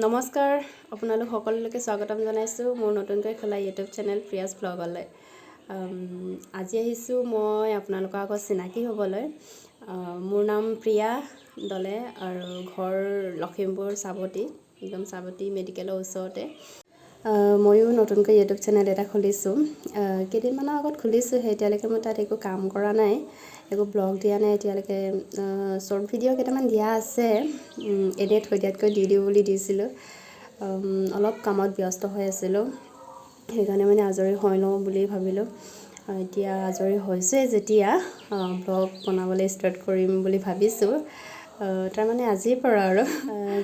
নমস্কাৰ, আপোনালোক সকলোলৈকে স্বাগতম জনাইছোঁ মোৰ নতুনকৈ খোলা ইউটিউব চেনেল প্ৰিয়াজ ব্লগলৈ। আজি আহিছোঁ মই আপোনালোকৰ আগত চিনাকি হ'বলৈ। মোৰ নাম প্ৰিয়া দলে আৰু ঘৰ লখিমপুৰ চাবতি, একদম চাবতি মেডিকেলৰ ওচৰতে। ময়ো নতুনকৈ ইউটিউব চেনেল এটা খুলিছোঁ, কেইদিনমানৰ আগত খুলিছোঁহে। এতিয়ালৈকে মই তাত একো কাম কৰা নাই, একো ব্লগ দিয়া নাই এতিয়ালৈকে। শ্বৰ্ট ভিডিঅ' কেইটামান দিয়া আছে, এনেই থৈ দিয়াতকৈ দি দিওঁ বুলি দিছিলোঁ। অলপ কামত ব্যস্ত হৈ আছিলোঁ, সেইকাৰণে মানে আজৰি হৈ লওঁ বুলি ভাবিলোঁ। এতিয়া আজৰি হৈছোঁৱেই যেতিয়া ব্লগ বনাবলৈ ষ্টাৰ্ট কৰিম বুলি ভাবিছোঁ, তাৰমানে আজিৰ পৰা আৰু।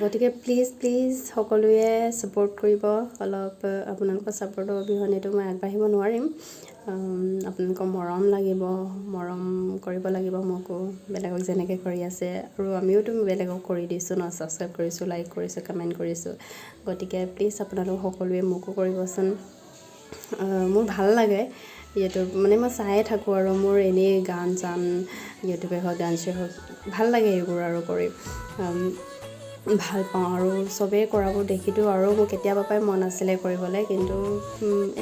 গতিকে প্লিজ প্লিজ সকলোৱে ছাপোৰ্ট কৰিব অলপ। আপোনালোকৰ ছাপোৰ্টৰ অবিহনেতো মই আগবাঢ়িব নোৱাৰিম। আপোনালোকৰ মৰম লাগিব, মৰম কৰিব লাগিব মোকো, বেলেগক যেনেকৈ কৰি আছে। আৰু আমিওতো বেলেগক কৰি দিছোঁ ন, ছাবস্ক্ৰাইব কৰিছোঁ, লাইক কৰিছোঁ, কমেণ্ট কৰিছোঁ। গতিকে প্লিজ আপোনালোক সকলোৱে মোকো কৰিবচোন। মোৰ ভাল লাগে ইউটিউব, মানে মই চায়ে থাকোঁ আৰু মোৰ এনেই গান চান ইউটিউবে হওক, ডান্সেই হওক, ভাল লাগে এইবোৰ আৰু কৰি ভাল পাওঁ। আৰু চবেই কৰাবোৰ দেখিতো আৰু মোৰ কেতিয়াবা পৰাই মন আছিলে কৰিবলৈ, কিন্তু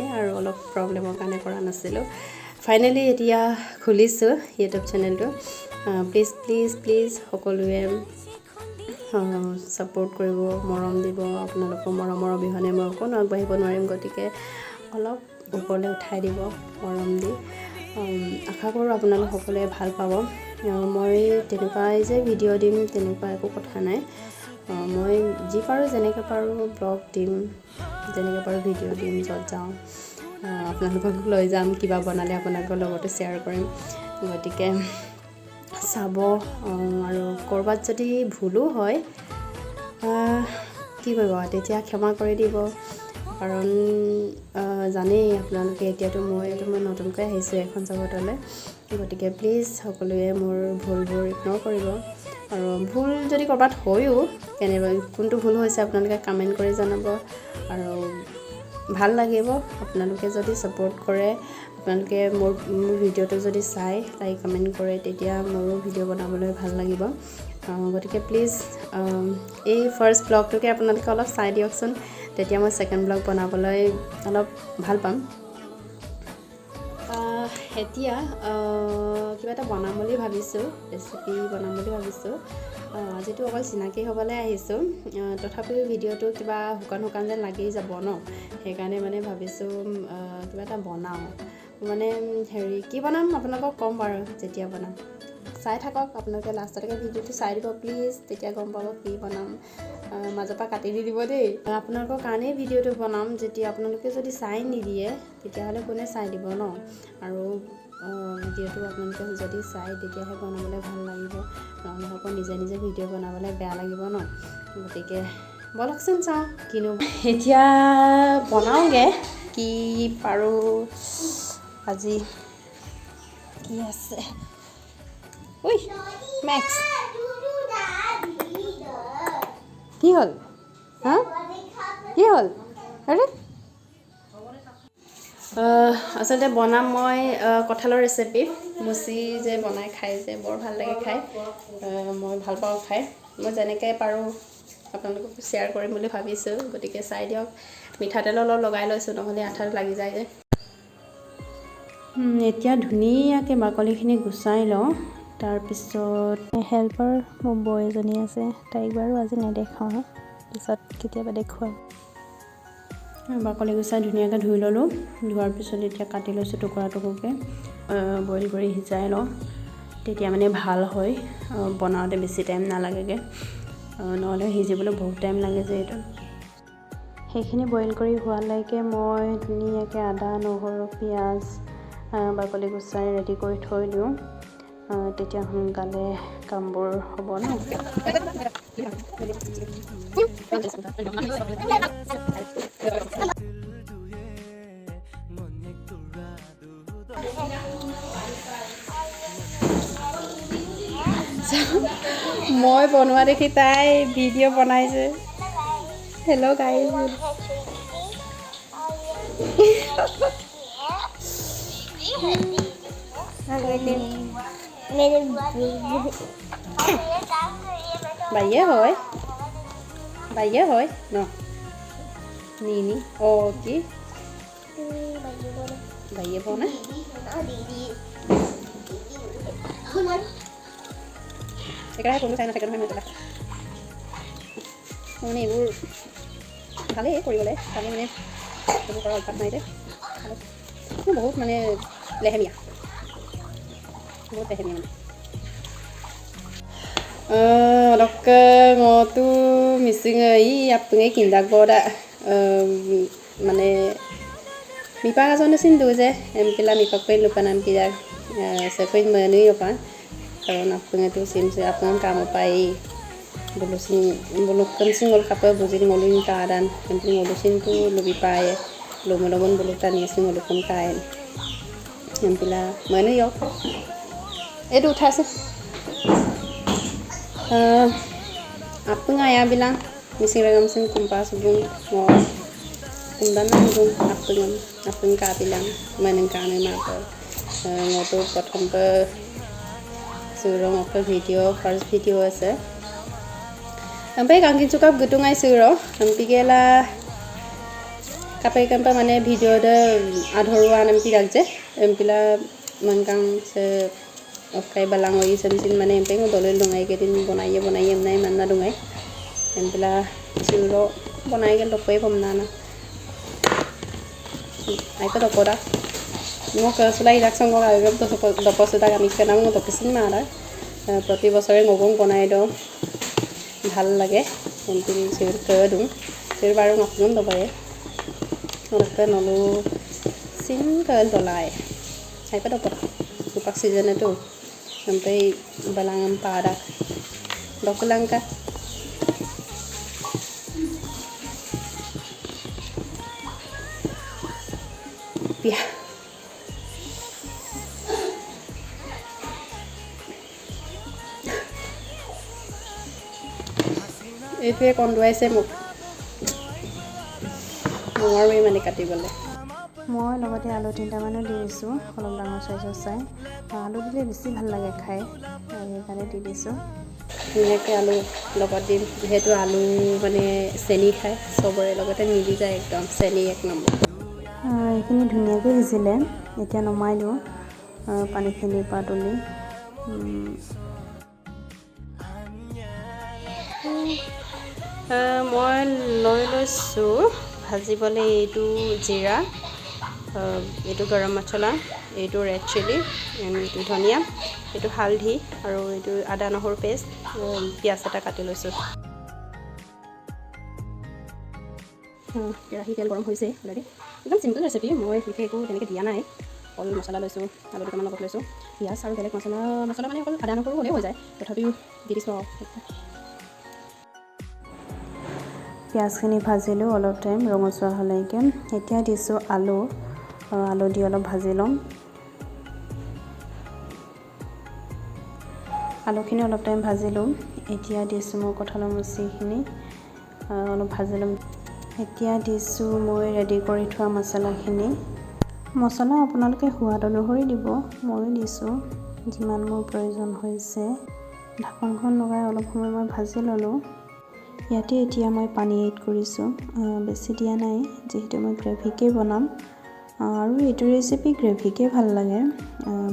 এই আৰু অলপ প্ৰব্লেমৰ কাৰণে কৰা নাছিলোঁ। ফাইনেলি এতিয়া খুলিছোঁ ইউটিউব চেনেলটো। প্লিজ প্লিজ প্লিজ সকলোৱে ছাপোৰ্ট কৰিব, মৰম দিব। আপোনালোকৰ মৰমৰ অবিহনে মই অকণো আগবাঢ়িব নোৱাৰিম। গতিকে অলপ ওপৰলৈ উঠাই দিব মৰম দি। আশা কৰোঁ আপোনালোক সকলোৱে ভাল পাব। মই তেনেকুৱাই যে ভিডিঅ' দিম তেনেকুৱা একো কথা নাই। মই যি পাৰোঁ, যেনেকৈ পাৰোঁ ব্লগ দিম, যেনেকৈ পাৰোঁ ভিডিঅ' দিম। য'ত যাওঁ আপোনালোকক লৈ যাম, কিবা বনালে আপোনালোকৰ লগতো শ্বেয়াৰ কৰিম। গতিকে চাব আৰু ক'ৰবাত যদি ভুলো হয়, কি কৰিব তেতিয়া ক্ষমা কৰি দিব। কাৰণ জানেই আপোনালোকে, এতিয়াতো মই এইটো মই নতুনকৈ আহিছোঁ এইখন জগতলৈ। গতিকে প্লিজ সকলোৱে মোৰ ভুলবোৰ ইগন'ৰ কৰিব আৰু ভুল যদি ক'ৰবাত হয়ো, কেনেবা কোনটো ভুল হৈছে আপোনালোকে কমেণ্ট কৰি জনাব। আৰু ভাল লাগিব আপোনালোকে যদি ছাপোৰ্ট কৰে, আপোনালোকে মোৰ মোৰ ভিডিঅ'টো যদি চাই লাইক কমেণ্ট কৰে, তেতিয়া মোৰো ভিডিঅ' বনাবলৈ ভাল লাগিব। গতিকে প্লিজ এই ফাৰ্ষ্ট ব্লগটোকে আপোনালোকে অলপ চাই দিয়কচোন, তেতিয়া মই ছেকেণ্ড ব্লগ বনাবলৈ অলপ ভাল পাম। এতিয়া কিবা এটা বনাম বুলি ভাবিছোঁ, ৰেচিপি বনাম বুলি ভাবিছোঁ। আজিতো অকল চিনাকি হ'বলৈ আহিছোঁ, তথাপিও ভিডিঅ'টো কিবা শুকান শুকান যেন লাগি যাব ন, সেইকাৰণে মানে ভাবিছোঁ কিবা এটা বনাওঁ। মানে হেৰি কি বনাম আপোনালোকক ক'ম বাৰু যেতিয়া বনাম। চাই থাকক আপোনালোকে, লাষ্টলৈকে ভিডিঅ'টো চাই দিব প্লিজ, তেতিয়া গম পাব কি বনাম। মাজৰ পৰা কাটি দি দিব দেই। আপোনালোকৰ কাৰণেই ভিডিঅ'টো বনাম যেতিয়া, আপোনালোকে যদি চাই নিদিয়ে তেতিয়াহ'লে কোনে চাই দিব ন? আৰু ভিডিঅ'টো আপোনালোকে যদি চাই তেতিয়াহে বনাবলৈ ভাল লাগিব, নহ'লে আকৌ নিজে নিজে ভিডিঅ' বনাবলৈ বেয়া লাগিব ন? গতিকে ব'লকচোন চাওঁ কিনো এতিয়া বনাওঁগৈ, কি পাৰোঁ। আজি কি আছে? ঐ মেক্স, কি হ'ল? হা, কি হ'ল? আৰে, আচলতে বনাম মই কঁঠালৰ ৰেচিপি। মুচি যে বনাই খাই যে বৰ ভাল লাগে খাই, মই ভাল পাওঁ খাই। মই যেনেকৈ পাৰোঁ আপোনালোককো শ্বেয়াৰ কৰিম বুলি ভাবিছোঁ, গতিকে চাই দিয়ক। মিঠাতেল অলপ লগাই লৈছোঁ, নহ'লে আঠাটো লাগি যায় যে। এতিয়া ধুনীয়াকৈ বাকলিখিনি গুচাই লওঁ। তাৰপিছত হেল্পাৰ মোৰ বৌ এজনী আছে, তাইক বাৰু আজি নেদেখাওঁ, পিছত কেতিয়াবা দেখুৱাম। বাকলি গুচাই ধুনীয়াকৈ ধুই ল'লোঁ। ধোৱাৰ পিছত এতিয়া কাটি লৈছোঁ টুকুৰা টুকুৰকৈ। বইল কৰি সিজাই লওঁ, তেতিয়া মানে ভাল হয়, বনাওঁতে বেছি টাইম নালাগেগৈ। নহ'লে সিজিবলৈ বহুত টাইম লাগে যে এইটো। সেইখিনি বইল কৰি হোৱালৈকে মই ধুনীয়াকৈ আদা, নহৰু, পিঁয়াজ বাকলি গুচাই ৰেডি কৰি থৈ দিওঁ। তেতিয়া সোনকালে কামবোৰ হ'ব ন। মই বনোৱা দেখি তাই ভিডিঅ' বনাইছে। Hello' guys. বাইয়ে হয়। বাইয়ে হয় ন নি অ' কি বাইয়ে বনা একেৰাহে কোনো চাই নাথাকে নহয় মই পেলাই মানে এইবোৰ ভালেই কৰিবলৈ খালি মানে এইবোৰ কৰা অভ্যাস নাই যে বহুত মানে লেহেমীয়া বহুত লেহেমীয়া মানে অলপকৈ মইতো মিচিং ই আপুনি কিন্দাক বৰদা মানে মিপাক এজনে চিনটো যে এমপিলা মিপাক পেন লুপানাম কিজাক চেপেন মনুই অপা কাৰণ আপুনিতো চিমছে আপোনাৰ কাম পাই bulusin bulukkan singol kapa bujin ngolin kadan empin ngolusin tu lebih pae lomon bulukan ya singolukun kain empila manu yok এইটো উঠাইছে apung aya bilang mising ragam sing kumpa subung ngo kumdan nang apung apung ka bilang maneng kane ma ngoto প্ৰথম surong apa video first video আছে sampai kangkin cukap gutungai suro sampai gela kapai kampa মানে video দে আধৰুৱা নামকি ৰাখছে এমপিলা মানকাং সে অফকাই বালাং ওই সেমসিন মানে এমপে দলে ডঙাই কেদিন বনাইয়ে বনাইয়ে এমনাই মান্না ডঙাই এমপিলা সুরো বনাই গেল দপই বমনা না আইতো দপরা মোক চলাই রাখ সঙ্গ দপসুদাক আমি কেনাম দপসিন মারা প্ৰতি বছৰে মগং বনাই দিওঁ ভাল লাগে এমপিল চিৰ কৈ দিওঁ চিৰ বাৰু নতুন দবায়ে ওৰকে নলু সিন কৈ দলাই আইপা দপৰা upak season itu sampai balangan parak dokulangka pia এইটোৱে কন্দুৱাইছে মোক নোৱাৰোৱেই মানে কাটিবলৈ। মই লগতে আলু তিনিটামানো দি দিছোঁ, অলপ ডাঙৰ চাইজৰ চাই। আলু দিলে বেছি ভাল লাগে খাই, সেইকাৰণে দি দিছোঁ। ধুনীয়াকৈ আলু লগত দিম, যিহেতু আলু মানে চেনি খায় চবৰে লগতে মিলি যায় একদম, চেনি এক নম্বৰ। এইখিনি ধুনীয়াকৈ সিজিলে, এতিয়া নমাই দিওঁ পানীখিনিৰ পৰা তুলি। মই লৈ লৈছোঁ ভাজিবলৈ এইটো জিৰা, এইটো গৰম মছলা, এইটো ৰেড চিলি, এইটো ধনিয়া, এইটো হালধি আৰু এইটো আদা নহৰু পেষ্ট, পিঁয়াজ এটা কাটি লৈছোঁ। কেৰাহী তেল গৰম হৈছে অলৰেডি। একদম চিম্পল ৰেচিপি, মই বিশেষ একো তেনেকৈ দিয়া নাই, অকল মছলা লৈছোঁ, আলু দুটামান লগত লৈছোঁ, পিঁয়াজ আৰু বেলেগ মছলা মছলা মানে অকল আদা নহৰু হ'লেও হৈ যায়, তথাপিও দি দিছোঁ আৰু। পিঁয়াজখিনি ভাজিলোঁ অলপ টাইম ৰঙচুৱা হ'লেকে। এতিয়া দিছোঁ আলু, আলু দি অলপ ভাজি ল'ম। আলুখিনি অলপ টাইম ভাজিলোঁ। এতিয়া দিছোঁ মই কঁঠালৰ মুচিখিনি, অলপ ভাজি ল'ম। এতিয়া দিছোঁ মই ৰেডি কৰি থোৱা মছলাখিনি। মছলা আপোনালোকে সোৱাদ অনুসৰি দিব, ময়ো দিছোঁ যিমান মোৰ প্ৰয়োজন হৈছে। ঢাকনখন লগাই অলপ সময় মই ভাজি ল'লোঁ। ইয়াতে এতিয়া মই পানী এড কৰিছোঁ, বেছি দিয়া নাই যিহেতু মই গ্ৰেভিকেই বনাম আৰু এইটো ৰেচিপি গ্ৰেভিকেই ভাল লাগে,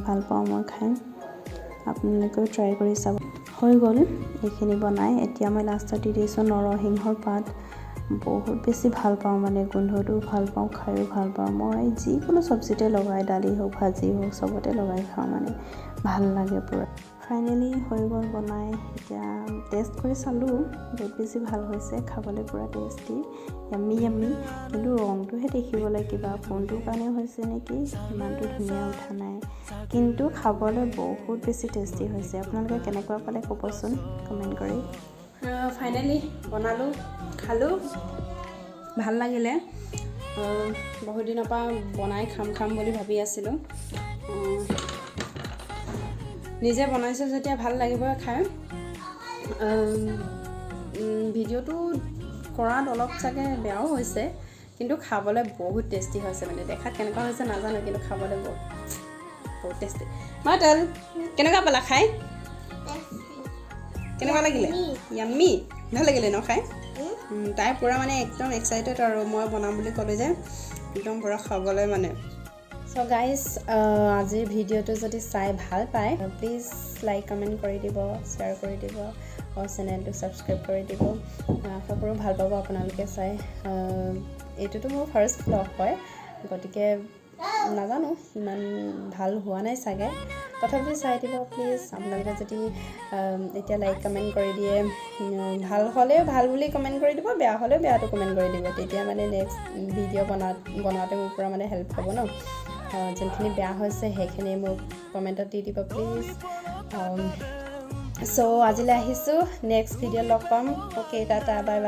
ভাল পাওঁ মই খাই। আপোনালোকেও ট্ৰাই কৰি চাব। হৈ গ'ল এইখিনি বনাই। এতিয়া মই লাষ্টত দি দিছোঁ নৰসিংহৰ পাত। বহুত বেছি ভাল পাওঁ, মানে গোন্ধটোও ভাল পাওঁ, খায়ো ভাল পাওঁ। মই যিকোনো চব্জিতে লগাই, দালি হওক ভাজি হওক চবতে লগাই খাওঁ, মানে ভাল লাগে পূৰা। ফাইনেলি হৈ গ'ল বনাই। এতিয়া টেষ্ট কৰি চালোঁ, বহুত বেছি ভাল হৈছে খাবলৈ, পূৰা টেষ্টি, য়াম্মি য়াম্মি। কিন্তু ৰংটোহে দেখিবলৈ কিবা ফোনটোৰ কাৰণে হৈছে নেকি, ইমানটো ধুনীয়া উঠা নাই, কিন্তু খাবলৈ বহুত বেছি টেষ্টি হৈছে। আপোনালোকে কেনেকুৱা পালে ক'বচোন কমেণ্ট কৰি। ফাইনেলি বনালোঁ, খালোঁ, ভাল লাগিলে। বহুত দিনৰ পৰা বনাই খাম খাম বুলি ভাবি আছিলোঁ, নিজে বনাইছোঁ যেতিয়া ভাল লাগিব খাই। ভিডিঅ'টো কৰাত অলপ চাগে বেয়াও হৈছে, কিন্তু খাবলৈ বহুত টেষ্টি হৈছে। মানে দেখাত কেনেকুৱা হৈছে নাজানো, কিন্তু খাবলৈ বহুত বহুত টেষ্টি। মাতল কেনেকুৱা পালা খাই? কেনেকুৱা লাগিলে? য়াম্মি, ভাল লাগিলে ন খাই? তাই পূৰা মানে একদম এক্সাইটেড আৰু মই বনাম বুলি ক'লোঁ যে একদম পূৰা খাবলৈ মানে। চ' গাইজ, আজিৰ ভিডিঅ'টো যদি চাই ভাল পায়, প্লিজ লাইক, কমেণ্ট কৰি দিব, শ্বেয়াৰ কৰি দিব আৰু চেনেলটো ছাবস্ক্ৰাইব কৰি দিব। আশা কৰোঁ ভাল পাব আপোনালোকে চাই। এইটোতো মোৰ ফাৰ্ষ্ট ভ্লগ হয়, গতিকে নাজানো ইমান ভাল হোৱা নাই চাগে, তথাপি চাই দিব প্লিজ। আপোনালোকে যদি এতিয়া লাইক, কমেণ্ট কৰি দিয়ে, ভাল হ'লেও ভাল বুলি কমেণ্ট কৰি দিব, বেয়া হ'লেও বেয়াটো কমেণ্ট কৰি দিব। তেতিয়া মানে নেক্সট ভিডিঅ' বনাওঁতে মোৰ পূৰা মানে হেল্প হ'ব ন। যোনখিনি বেয়া হৈছে সেইখিনি মোক কমেণ্টত দি দিব প্লিজ। চ' আজিলৈ আহিছোঁ, নেক্সট ভিডিঅ' লগ পাম। Okay, tata, bye bye.